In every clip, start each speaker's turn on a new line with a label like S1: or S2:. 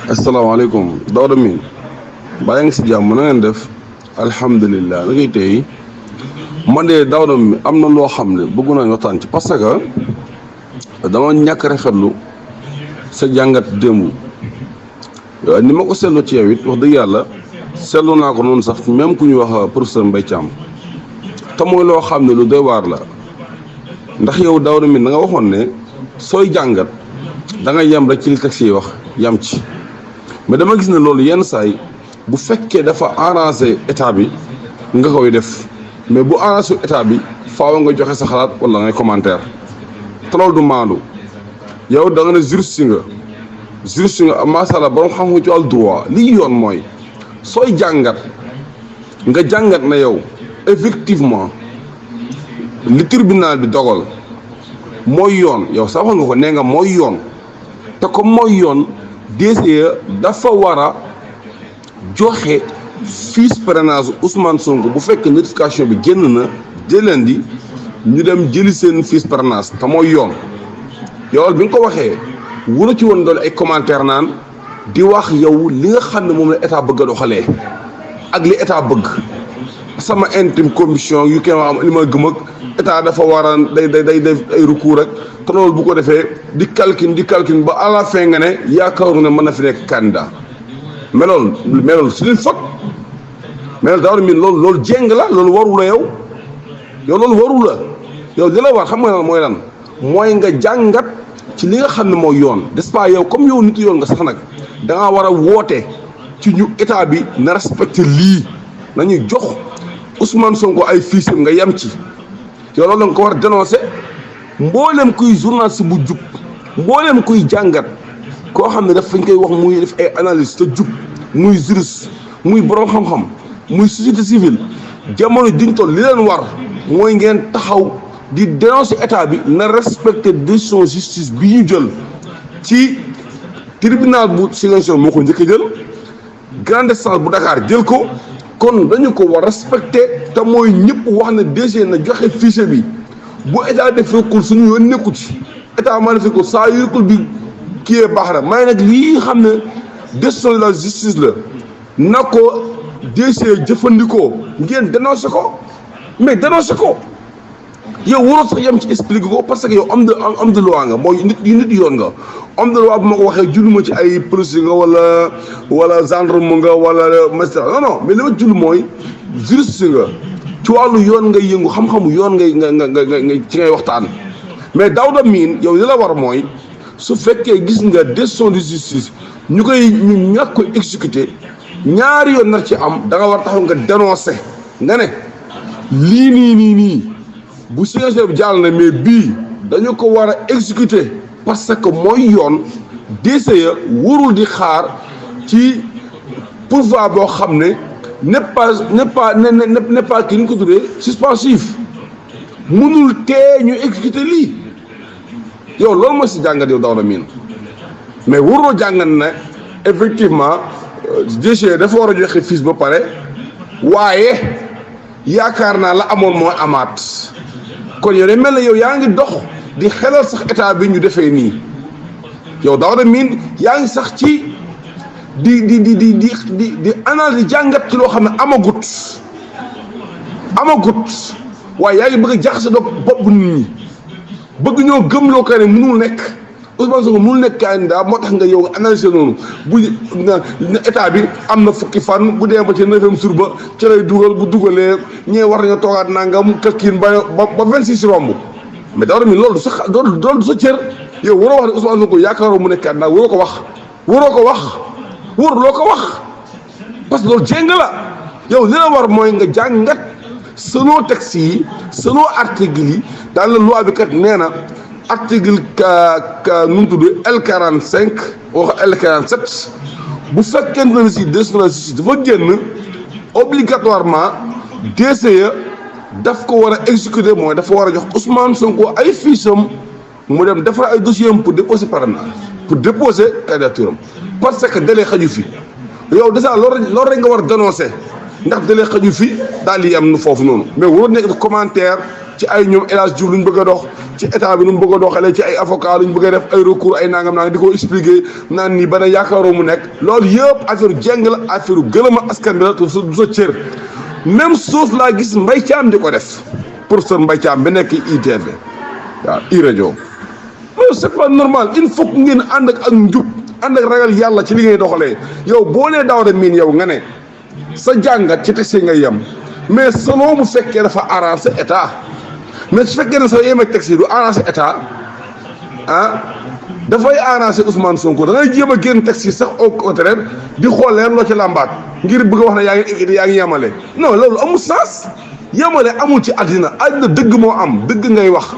S1: asalaamaaleykum Daouda Mine baa ngi si jàmm na ngeen def alhamdulilah la ngay tey man de Daouda Mine am na loo xam ne bëgg nañ waxtaan ci parce que dama ñàkk rafetlu sa jàngat démb ni ma ko seetlu ci yow it wax dëgg yàlla seetlu naa ko noonu sax même ku ñuy wax professeur Mbaye Thiam te mooy loo xam ne lu doy waar la ndax yow Daouda Mine da nga waxoon ne sooy jàngat da nga yem rek ci li texte yi wax yam ci. mais dama gis ne loolu yenn saay bu fekkee dafa arrangé état bi nga koy def mais bu arrangé état bi faaw nga joxe sa xalaat wala ngay commentaire te loolu du maandu yow da nga ne juriste nga macha allah borom xam nga ci wàllu droit lii yoon mooy sooy jàngat nga jàngat na yow effectivement li tribunal bi dogal mooy yoon yow sax wax nga ko nee nga mooy yoon te comme mooy yoon. DCE dafa war a joxe fiche parrainage Ousmane Sonko bu fekk notification bi génn na jëlendi ñu dem jëli seen fiche parrainage te mooy yoon yow bi nga ko waxee wura ci woon doole ay commentaire naan di wax yow li nga xam ne moom la état bëgg a doxalee ak li état bëgg sama intime commission yu kenn am li ma gëm ak état dafa war a day def ay recours rek te loolu bu ko defee di calcul ba à la fin nga ne yaakaaru ne mën na fi nekk candidat mais loolu c'est une faute mais Daouda Mine loolu jéng la loolu waru la yow loolu waru la yow li la war xam nga mooy lan mooy nga jàngat ci li nga xam ne mooy yoon n'est-ce pas yow comme yow nitu yoon nga sax nag da ngaa war a woote ci ñu état bi na respecté lii nañu jox Ousmane Sonko ay fiches nga yem ci yow loolu nga ko war a dénoncer mboolem kuy journaliste bu jub mboolem kuy jàngat koo xam ne daf fañ koy wax muy def ay analyse te jub muy juriste muy borom xam-xam muy société civile jamono diñ toll li leen war mooy ngeen taxaw di dénoncer état bi na respecter décision justice bi ñu jël ci tribunal bu Ziguinchor moo ko njëkk a jël grande instance bu Dakar jël ko kon dañu ko war respecter te mooy ñëpp wax ne DG na joxe fichier bi bu état def recours suñu yoon nekku ci état maa def recours saa yu recours bi kii baax na may nag lii xam ne décision de la justice la na ko DG jëfandikoo ngeen dénoncé ko mais dénoncé ko yow waroo sax yem ci expliqué ko parce que yow homme de loi nga mooy nit yoon nga homme de loi bu ma ko waxee julluma ci ay policier nga wala gendarme nga wala magistrat non mais li ma jull mooy juriste nga ci wàllu yoon ngay yëngu xam-xamu yoon ngay ci ngay waxtaan mais Daouda Mine yow li la war mooy su fekkee gis nga décision de justice ñu ñàkk ko exécuté ñaari yoon nar ci am da nga war taxaw nga dénoncé nga ne lii nii bu Ziguinchor bi jàll na mais bii dañu ko war a exécuté parce que mooy yoon DCE warul di xaar ci pouvoir boo xam ne n'est pas ki ñu ko tuddee suspensif mënul tee ñu exécuter lii yow loolu mooy si jàngat yow Daouda Mine mais waroo jàngat ne effectivement DG dafa war a joxe fiche ba pare waaye yaakaar naa la amoon mooy amaat kon yow day mel ne yow yaa ngi dox di xelal sax état bi ñu defee nii yow Daouda Mine yaa ngi sax ci di analyse jàngat ci loo xam ne amagut waaye yaa ngi bëgg a jaxase bopp nit ñi bëgg ñoo gëmloo ko ne mënul nekk Ousmane Sonko mënul nekk candidat moo tax nga yow nga analyser noonu bu état bi am na fukki fan bu dee ba ci 9e jour ba ci lay dugal bu dugalee ñee war nañoo toogaat nangam këkkiin ba 26 romb mais Daouda Mine loolu du sa cër yow waroo wax ne Ousmane Sonko yaakaaroo mu nekk candidat waroo ko wax parce que loolu jéng la yow li la war mooy nga jàngat selon texte yi selon article yi dans la loi bi kat nee na article nu mu tudd L45 wax L47 bu fekkente ne si décision de la justice dafa génn obligatoirement DCE daf ko war a exécuter mooy dafa war a jox Ousmane Sonko ay fiches mu dem defar ay dossiers pour déposer parrainage pour déposer candidature am parce que délai xaju fi yow déjà loolu rek nga war a dénoncer ndax délai xaju fi daal di am nu foofu noonu mais waroo nekk commentaire ci ay ñoom El Hadj Diouf lu ñu bëgg a dox ci état bi nu mu bëgg a doxalee ci ay avocat lu ñu bëgg a def ay recours ay nangam di ko expliquer naan nii ba ne yaakaaroo mu nekk loolu yëpp affaire jeng la affaire gëlëma askan bi la te du sa cër même chose laa gis Mbaye Thiam di ko def professeur Mbaye Thiam bi nekk ITV waaw i rajo mais c'est pas normal il faut que ngeen ànd ak njub ànd ak ragal yàlla ci li ngay doxalee yow boo nee Daouda Mine yow nga ne sa jàngat ci texte nga yem mais selon bu fekkee dafa arrangé état mais su fekkee ne sa yem ak texte du arrangé état dafay arrangé Ousmane Sonko da ngay jéem a génn texte yi sax au contraire di xool leen loo ci làmbaat ngir bëgg a wax ne yaa ngi yemale non loolu amul sens yemale amul ci àddina dëgg moo am dëgg ngay wax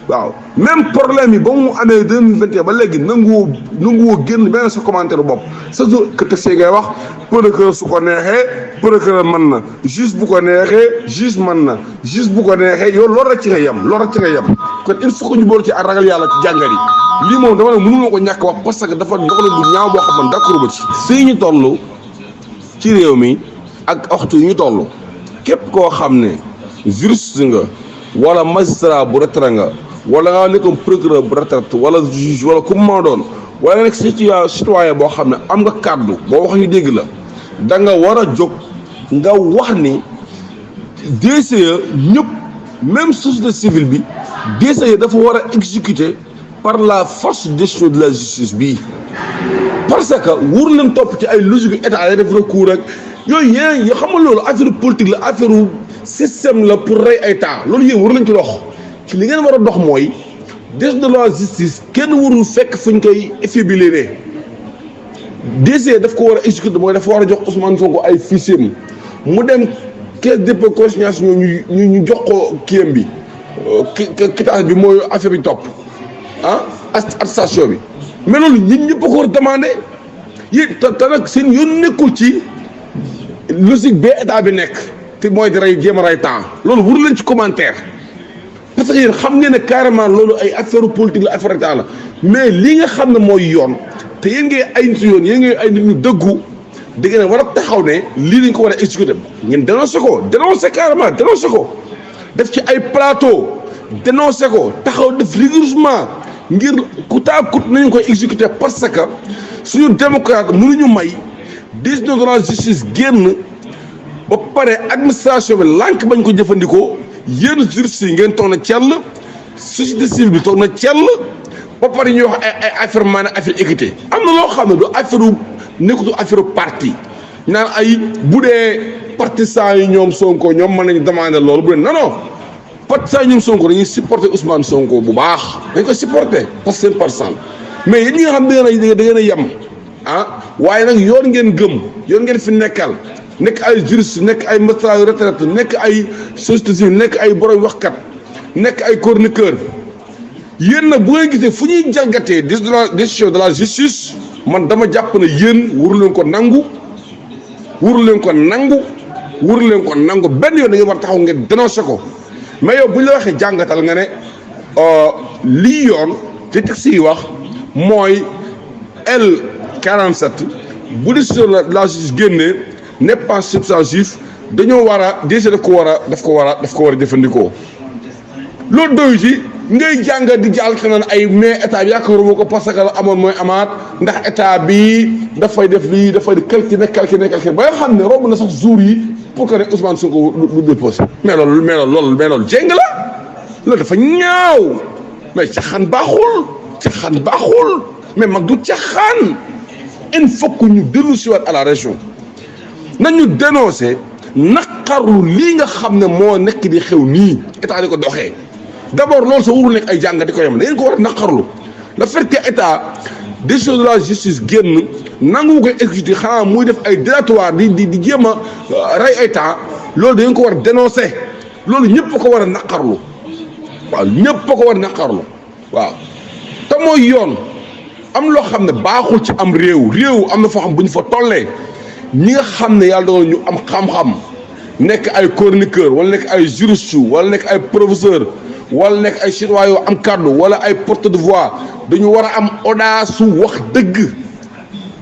S1: waaw même problème yi ba mu amee 2021 ba léegi nanguwoo génn benn sa commentaire bopp sa jour que texte ngay wax procureur su ko neexee procureur mën na juge bu ko neexee juge mën na juge bu ko neexee yow loolu rek ci nga yem kon il faut que ñu boole ci ak ragal yàlla ci jàngat yi lii moom dama ne mënuma ko ñàkk wax parce que dafa doxalin bu ñaaw boo xam ne d'accord ba ci fii ñu toll ci réew mi ak waxtu yi ñu toll képp koo xam ne juriste nga wala magistrat bu retraité nga wala nga nekkoon procureur bu retraité wala juge wala ku mu doon wala nga nekk citoyen boo xam ne am nga kàddu boo wax ñu dégg la da nga war a jóg nga wax ni DCE ñëpp même société civile bi DCE dafa war a exécuter par la force de décision de la justice bii parce que wur leen topp ci ay logique état yi def recours ak yooyu yéen yoo xam nga loolu affaire politique la affaire système la pour rey ay temps loolu yéen war lañ ci dox ci li ngeen war a dox mooy décision de la justice kenn warul fekk fuñ koy affaiblir DCE daf ko war a exécuter mooy dafa war a jox Ousmane Sonko ay fichiers mu dem caisse de dépôt consignation ñu jox ko kiyam bi quittance bi mooy affaire bi topp attestation bi mais loolu ñun ñëpp a ko war a demandé yéen te nag seen yoon nekkul ci logique bee état bi nekk te mooy di rey jéem a rey temps loolu waru leen ci commentaire parce que yéen xam ngeen ne carrément loolu ay affaire politique la affaire état la mais li nga xam ne mooy yoon te yéen ngay ay nit yoon yéen ngay ay nit ñu dëggu da ngeen war a taxaw ne lii lañ ko war a exécuter ngeen dénoncé carrément dénoncé ko def ci ay plateau dénoncé ko taxaw def rigoureusement ngir kutaa kut nañu koy exécuter parce que suñu démocrate mënuñu may décision de la justice génn ba pare administration bi lànk bañ ko jëfandikoo yéen juristes yi ngeen toog na cell société civile bi toog na cell ba pare ñuy wax ay affaire maanaam affaire équité am na loo xam ne du affaire nekkatu affaire parti naan ay bu dee partisans yi ñoom Sonko ñoom mën nañu demander loolu bu dee non partisans yi ñoom Sonko dañuy supporter Ousmane Sonko bu baax dañ ko supporter parce que seen partisan mais yéen ñi nga xam da ngeen a yem waaye nag yoon ngeen gëm yoon ngeen fi nekkal nekk ay juriste nekk ay magistrat yu retraité nekk ay société civile nekk ay borom waxkat nekk ay chroniqueur yéen nag bu ngeen gisee fu ñuy jalgatee décision de la justice man dama jàpp ne yéen waru leen ko nangu benn yoon da ngeen war taxaw ngeen dénoncé ko mais yow bu ñu la waxee jàngatal nga ne lii yoon te texte yi wax mooy L47 bu décision de la justice génnee n'est pas substantif dañoo war a DG daf ko war a jëfandikoo loolu doyu ci ngay jàngat di jàll xanaan ay mais état bi yaakaaruma ko parce que la amoon mooy amaat ndax état bi dafay def lii dafay calculer ba nga xam ne romb na sax jour yi pour que ne Ousmane Sonko du déposé mais loolu jéng la loolu dafa ñaaw mais caxaan baaxul mais mag du caxaan il faut que ñu dellu si waat à la région nañu dénoncé naqarlu lii nga xam ne moo nekk di xew nii état di ko doxee d'abord loolu sa warul nekk ay jàngat di ko yem da ngeen ko war a naqarlu le fait que état décision de la justice génn nangu koy exécuter xanaa muy def ay dilatoire di jéem a rey ay temps loolu da ngeen ko war a dénoncé loolu ñëpp a ko war a naqarlu waaw te mooy yoon am loo xam ne baaxul ci am réew am na foo xam bu ñu fa tollee ñi nga xam ne yàlla dogal ñu am xam-xam nekk ay chroniqueur wala nekk ay juriste wala nekk ay professeur wala nekk ay citoyen am kàddu wala ay porte de voix dañu war a am audace su wax dëgg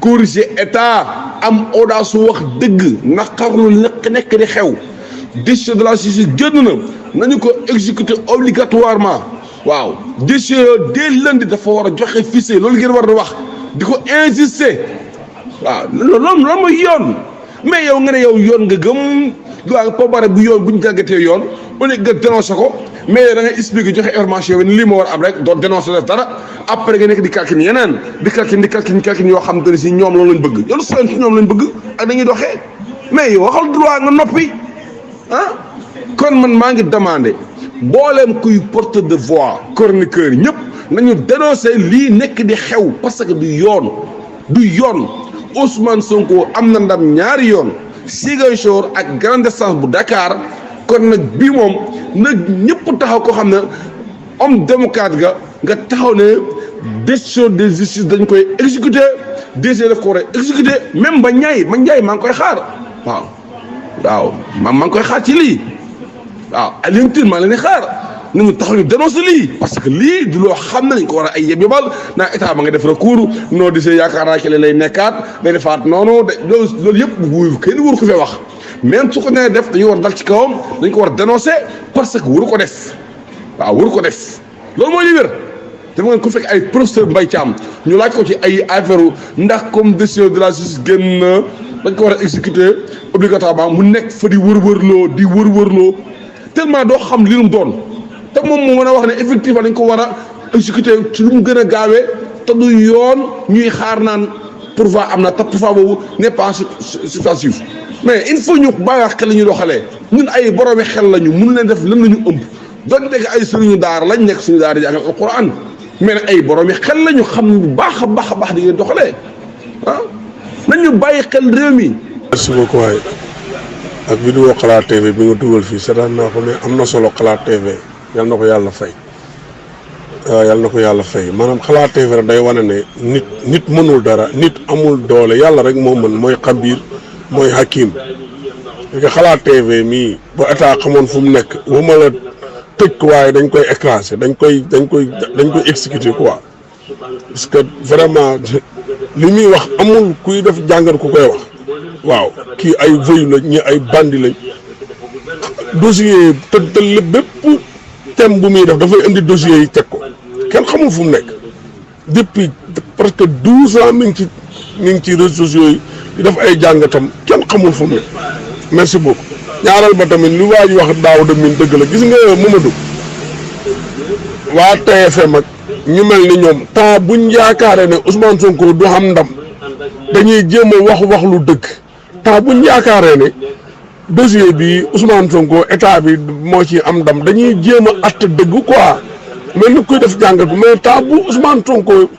S1: corriger état am audace su wax dëgg naqarlu nekk di xew décision de la justice génn na nañu ko exécuter obligatoirement waaw décision dès lundi dafa war a joxe fichier loolu ngeen war a wax di ko insister waaw loolu mooy yoon mais yow nga ne yow yoon nga gëm waaw pobare bu yoon bu ñu jàngatee yoon au lieu nga dénoncé ko mais da ngay expliquer joxe information bi lii moo war a am rek doo dénoncé def dara après nga nekk di kalkin yeneen di kalkin yoo xam te ne si ñoom loolu lañ bëgg yow seen si ñoom lañ bëgg ak dañuy doxee mais yow waxal droit nga noppi ah kon man maa ngi demandé mbooleem kuy porte de voix chroniqueur ñëpp nañu dénoncé lii nekk di xew parce que du yoon Ousmane Sonko am na ndam ñaari yoon Ziguinchor ak grande distance bu Dakar kon nag bii moom nag ñëpp taxaw ko xam ne homme démocrate nga taxaw ne décision de justice dañ koy exécuter décision daf ko war a exécuter même ba Ndiaye maa ngi koy xaar waaw maa ngi koy xaar ci lii waaw Alioune Tine maa leen di xaar nañu taxaw ñu dénoncer lii parce que lii du loo xam ne dañ ko war a ay yebal naa état ba nga def recours noo disee yaakaar naa ci lay nekkaat day defaat noonu loolu yëpp kenn waru ko fee wax même su ko nee def dañu war dal ci kawam dañ ko war a dénoncer parce que waru ko def waaw waru ko def loolu mooy li wér dafa ngeen ko fekk ay professeur Mbaye Thiam ñu laaj ko ci ay affaire ndax comme décision de la justice génn dañ ko war a exécuter obligatoirement mu nekk fa di wër-wërloo tellement doo xam li mu doon te moom moo mën a wax ne effectivement dañ ko war a exécuter ci lu mu gën a gaawee te du yoon ñuy xaar naan pourvoi am na te pourvoi boobu n'est pas substantif mais il faut ñu bàyyi xel la ñuy doxalee ñun ay boroomi xel lañu mun leen def lan la ñu ëmb doon dégg ay Serigne Daara lañ nekk suñu daara jàng alquran mais nag ay boroomi xel lañu xam bu baax a baax di ngeen doxalee nañu bàyyi xel réew mi.
S2: merci beaucoup waay ak vidéo Xalaat TV bi nga dugal fii seetaan naa ko mais am na solo Xalaat TV yal na ko yàlla fay yal na ko yàlla fay maanaam Xalaat TV rek day wane ne nit mënul dara nit amul doole yàlla rek moo mën mooy xabiir mooy hakim léegi Xalaat TV mii ba état xamoon fu mu nekk waxuma la tëj ko waaye dañ koy écraser dañ koy exécuter quoi parce que vraiment li muy wax amul kuy def jàngat ku koy wax waaw kii ay voyu la ñi ay bandi lañ dossier te lépp bépp thème bu muy def dafay indi dossiers yi teg ko kenn xamul fu mu nekk depuis presque 12 ans mi ngi ci réseaux sociaux yi di def ay jàngatam kenn xamul fu mu nekk merci beaucoup. ñaareel ba tamit li waa ji wax Daouda Mine dëgg la gis nga Mamadou waa TFM ak ñu mel ni ñoom temps buñ yaakaaree ne Ousmane Sonko du xam ndam dañuy jéem a wax lu dëgg temps buñ yaakaaree ne dossier bi Ousmane Sonko état bi moo ci am ndam dañuy jéem a att dëgg quoi mel ni kuy def jàngat mais temps bu Ousmane Sonko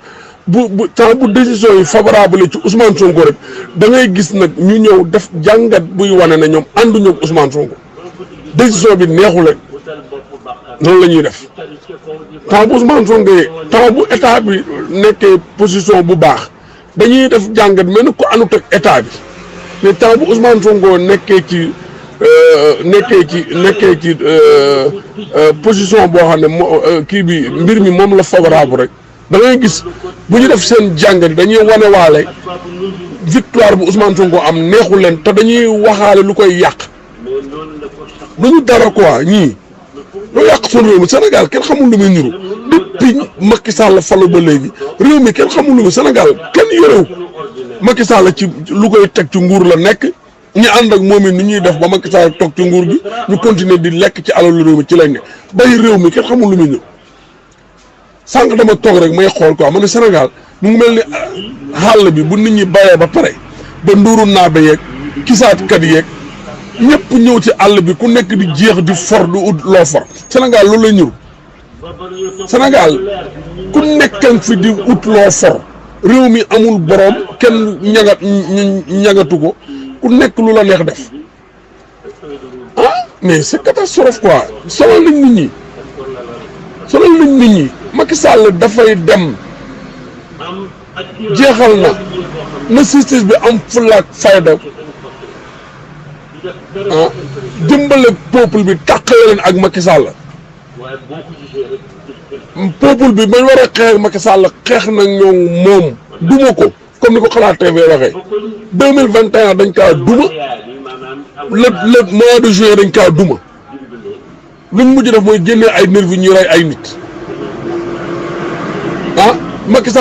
S2: temps bu décision yi favorable ci Ousmane Sonko rek da ngay gis nag ñu ñëw def jàngat buy wane ne ñoom ànduñu ak Ousmane Sonko décision bi neexu leen noonu la ñuy def temps bu Ousmane Sonko temps bu état bi nekkee position bu baax dañuy def jàngat mel ni ko àndut ak état bi mais temps bu Ousmane Sonko nekkee ci position boo xam ne kii bi mbir mi moom la favorable rek da ngay gis bu ñu def seen jàngat dañuy wane waale victoire bu Ousmane Sonko am neexu leen te dañuy waxaale lu koy yàq duñu dara quoi ñii loo yàq suñu réew mi Sénégal kenn xamul lu muy niru depuis Macky Sall falu ba léegi réew mi kenn xamul lu muy Sénégal kenn yorew Macky Sall ci lu koy teg ci nguur la nekk ñi ànd ak moom it ni ñuy def ba Macky Sall toog ci nguur gi ñu continuer di lekk ci alalu réew mi ci lañ ne bay réew mi kenn xamul lu muy niru sànq dama toog rek may xool quoi ma ne Sénégal mu ngi mel ni xàll bi bu nit ñi bayee ba pare ba nduuru naabe yeeg kisaatkat yeeg ñëpp ñëw ci àll bi ku nekk di jeex di for di ut loo for Sénégal loolu la ñëw Sénégal ku nekkan fi di ut loo for réew mi amul borom kenn ñagatu ko ku nekk lu la neex def mais c'est catastrophe quoi sonal nañ nit ñi Macky Sall dafay dem jeexal na justice bi am fulla ak fayda dimbale peuple bi tàqale leen ak Macky Sall peuple bi bañ war a xeex Macky Sall xeex na ñoom moom duma ko comme ni ko Xalaat TV waxee 2021 dañ kaa duma le mois de juillet dañ kaa duma luñ mujj def mooy génnee ay nervi ñu rey ay nit ah Macky Sall